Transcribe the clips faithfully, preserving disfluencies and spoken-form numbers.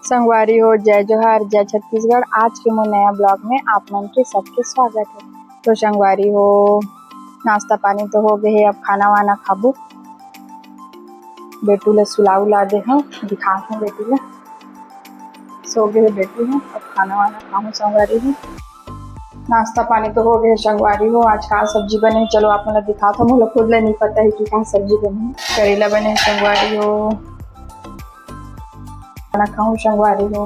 संगवारी हो, जय जोहार, जय छत्तीसगढ़। आज के मोर नया vlog में आप मन के सबके स्वागत है। तो संगवारी हो, नाश्ता पानी तो हो गए है, अब खाना वाना खाबो। बेटू ला सुला उला दे हूँ, दिखात हूँ बेटू ला। सो गए है बेटू ह, अब खाना वाना खाहूँ संगवारी हो। नाश्ता पानी तो हो गए संगवारी हो। आज का सब्जी बने, चलो आप मन ला दिखात हूँ। मोला खुद ला नहीं पता है कि का सब्जी बने। करेला बने संगवारी हो, खाना खाऊं संगवारी हो।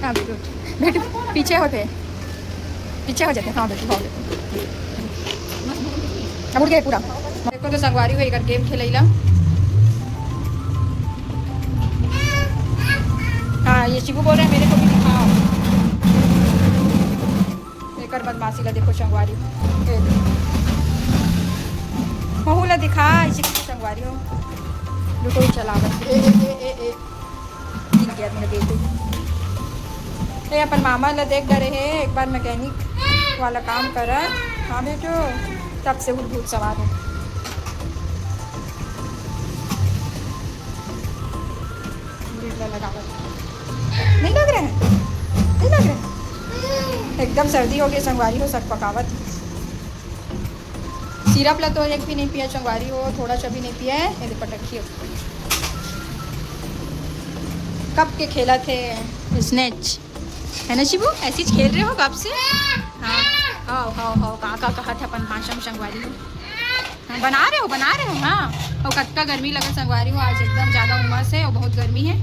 हाँ, बेटू, बेटू, पीछे होते, पीछे हो जाते। हाँ, बेटू, हो जाते। अब उठ गए पूरा। देखो तो संगवारी हो, एकर game खेलैला। हाँ, ये शिबू बोल रहे हैं, मेरे को भी दिखाओ। एकर बदमाशी ला देखो संगवारी। ए दे। महू ला दिखा, इसी को संगवारी हो। रुको, चलावत। ए, ए, ए, ए, ए। गिर गया मेरा बेटू। ए, अपन मामा ला देख डरे है, एक बार mechanic वाला काम करा। हाँ बेटू, तब से भूत सवार है। गिरला लगावत। नहीं लग रहा है? नहीं लग रहा है? एकदम सर्दी हो गई संगवारी हो, सक पकावत। Syrup ला तो एक भी नहीं पिया संगवारी हो, थोड़ा सा भी नहीं पिया है। ये दे पटक के कब के खेला थे snatch, है ना शिबू? ऐसी खेल रहे हो कब से? हाँ, हाओ, हाओ, हाओ, का, का कहा था अपन भाषा में संगवारी हो? हाँ, बना रहे हो, बना रहे हो, हाँ। और कतका गर्मी लगत संगवारी हो, आज एकदम ज्यादा उमस है और बहुत गर्मी है।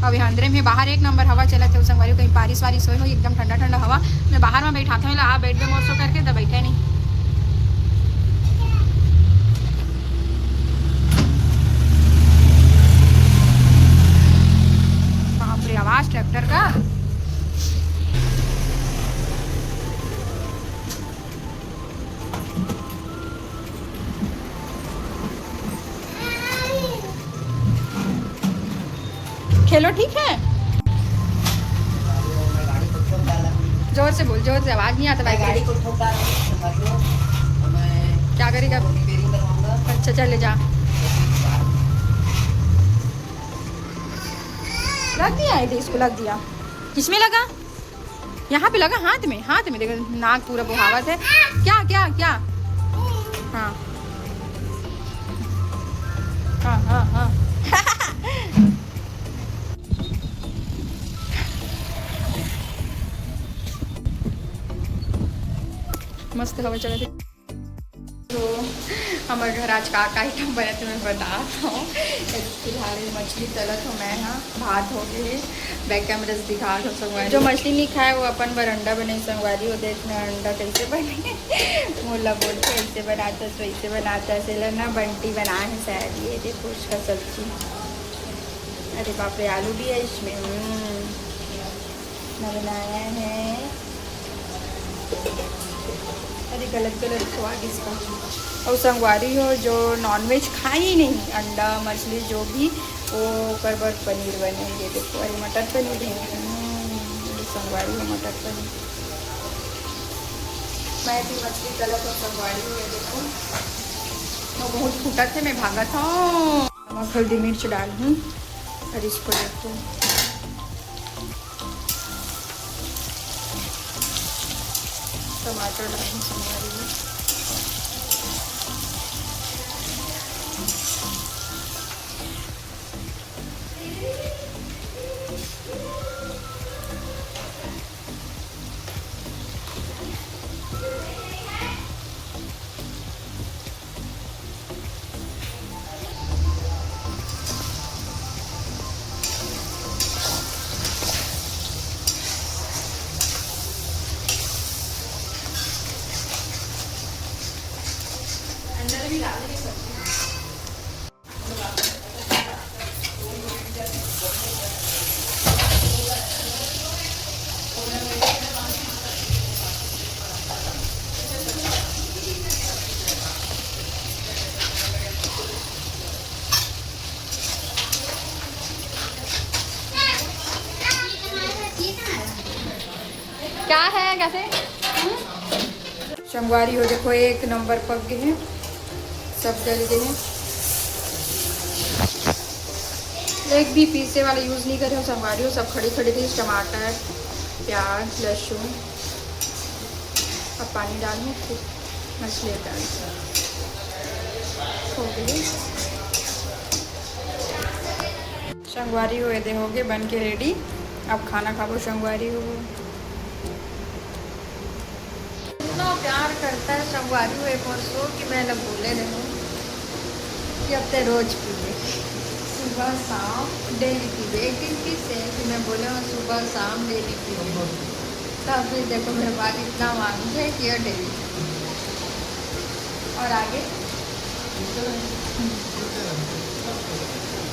अब यहाँ अंदरे में बाहर एक नंबर हवा चलत है संगवारी हो, कहीं बारिश वारिश होए हो, एकदम ठंडा ठंडा हवा। मैं बाहर में बैठा था, मैं ला, आ, bed में मोर सो करके, तब बैठे नहीं। बाप रे, आवाज ट्रैक्टर का। खेलो, ठीक है? जोर से बोल, जोर से, आवाज नहीं आता भाई। गाड़ी को ठोक डाला, समझ लो। मैं क्या करेगा? रिपेयरिंग करवाऊंगा। अच्छा, चले जा। लग दिया है इसको, लग दिया। किसमें लगा? यहाँ पे लगा, हाथ में, हाथ में। देखो, नाक पूरा बुहावत है। क्या, क्या, क्या? हाँ। हाँ, हाँ, हाँ। मस्त हवा चलत हे। तो हमर घर आज का, का item बनत हे, मैं बतात हूँ। फिलहाल मछली तलत हूँ मैं, हाँ, भात हो गए, back cameras दिखा दो संगवारी। जो मछली नहीं खाए, वो अपन बर अंडा बनाई संगवारी, वो देखना अंडा कैसे बने। मोला बोलथे, "ऐसे बनाता, तो ऐसे बनाता, ऐसे लेना।" बंटी बनाए हे शायद, ये देखो उसका सब्जी। अरे बाप रे, आलू भी है इसमें। हम्म। मैं बनाया है। अरे, गलत गलत स्वाद इसका। और संगवारी हो, जो non veg खाए ही नहीं, अंडा, मछली, जो भी, वो ओकर बर पनीर बने। ये देखो, अरे, मटर पनीर है। हम्म, अरे, संगवारी हो, मटर पनीर। मैं भी मछली तलत हूँ, संगवारी हो, ये देखो। वो बहुत फूटत हे, मैं भागत हूँ। नमक, हल्दी, मिर्च डालहूँ और इसको देखो, टमाटर डालहूँ संगवारी हो। क्या है, कैसे? संगवारी हो, देखो, एक नंबर पक गए हैं, सब गल गए हैं। एक भी पीसे वाला यूज़ नहीं करे हो संगवारी हो, सब खड़ी खड़ी थी। टमाटर, प्याज, लहसुन, अब पानी डालूँ, फिर मछली डाल हो गई। संगवारी हो, ये दे हो गए बन के रेडी। अब खाना खाबो संगवारी हो। इतना प्यार करता है संगवारी हो एक और सो कि मैं ना बोले रहूँ कि अब ते रोज पीबे, सुबह शाम डेली पीबे। एक दिन फिर से कि मैं बोले हूँ सुबह शाम डेली पीबे, तब फिर देखो मेरे बाल इतना मांग है कि ये डेली। और आगे?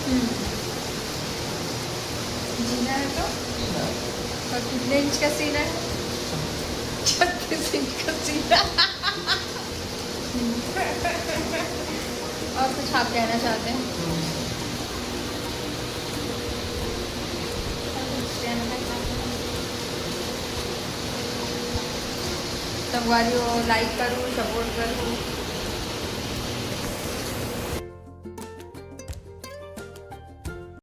हम्म। जीना है तो? और कितने इंच का सीना है? छत्तीस इंच का सीना। और कुछ आप कहना चाहते हैं? संगवारी हो, लाइक करो, सपोर्ट करो।